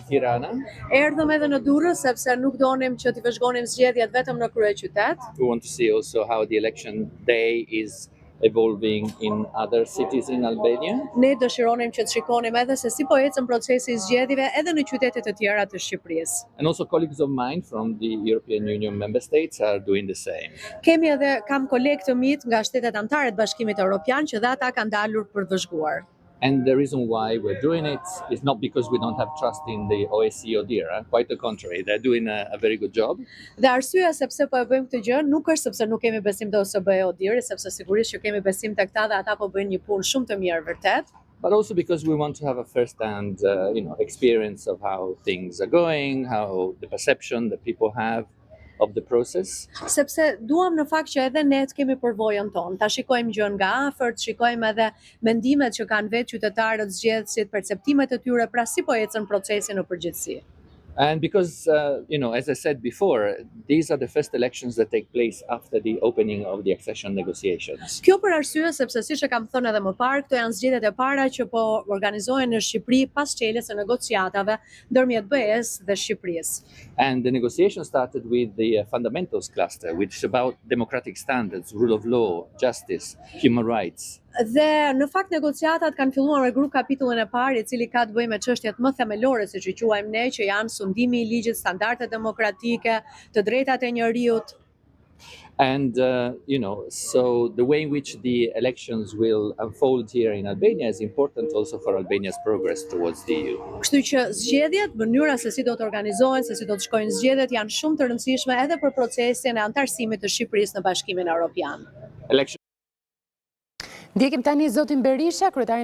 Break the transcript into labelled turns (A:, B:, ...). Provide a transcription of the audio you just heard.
A: Tirana.
B: Erdhëm edhe në Durrës sepse nuk donim që t'i vëzhgonim zgjedhjet vetëm në kryeqytet.
A: We want to see also how the election day is evolving in other cities in Albania.
B: Ne dëshironim që të shikonim edhe se si po ecën procesi i zgjedhjeve edhe në qytete të tjera të Shqipërisë.
A: And also colleagues of mine from the European Union member states are doing the same.
B: Kemi edhe kam kolegë të mit nga shtetet anëtare të Bashkimit Evropian që dhe ata kanë dalur për të vëzhguar.
A: And the reason why we're doing it is not because we don't have trust in the OSCE ODIHR, eh? Quite the contrary. They're doing a very good job.
B: Dhe arsyeja sepse po e bëjmë këtë gjë nuk është sepse nuk kemi besim te OSBE ODIHR, sepse sigurisht që kemi besim tek ta dhe ata po bëjnë një punë shumë të mirë vërtet.
A: But also because we want to have a first-hand experience of how things are going, how the perception that people have of the process.
B: Sepse duam në fakt që edhe ne të kemi përvojën tonë, ta shikojmë gjën nga afër, të shikojmë edhe mendimet që kanë vetë qytetarët, zgjedhësit, perceptimet e tyre, pra si po ecën procesi në përgjithësi.
A: And because, as I said before, these are the first elections that take place after the opening of the accession negotiations.
B: Kjo për arsye sepse siç e kam thënë edhe më parë, këto janë zgjedhjet e para që po organizohen në Shqipëri pas çeljes së negociatave ndërmjet BE-s dhe Shqipërisë.
A: And the negotiation started with the fundamentals cluster, which is about democratic standards, rule of law, justice, human rights.
B: Dhe në fakt negociatat kanë filluar me grup kapitullin e parë, i cili ka të bëjë me çështjet më themelore, siç i quajmë ne, që janë sundimi i ligjit, standardet demokratike, të drejtat e njeriut.
A: And so the way in which the elections will unfold here in Albania is important also for Albania's progress towards the EU.
B: Kështu që zgjedhjet, mënyra se si do të organizohen, se si do të shkojnë zgjedhjet janë shumë të rëndësishme edhe për procesin e anëtarësimit të Shqipërisë në Bashkimin Evropian.
A: Election
C: Ndjekim tani zotin Berisha, kryetarin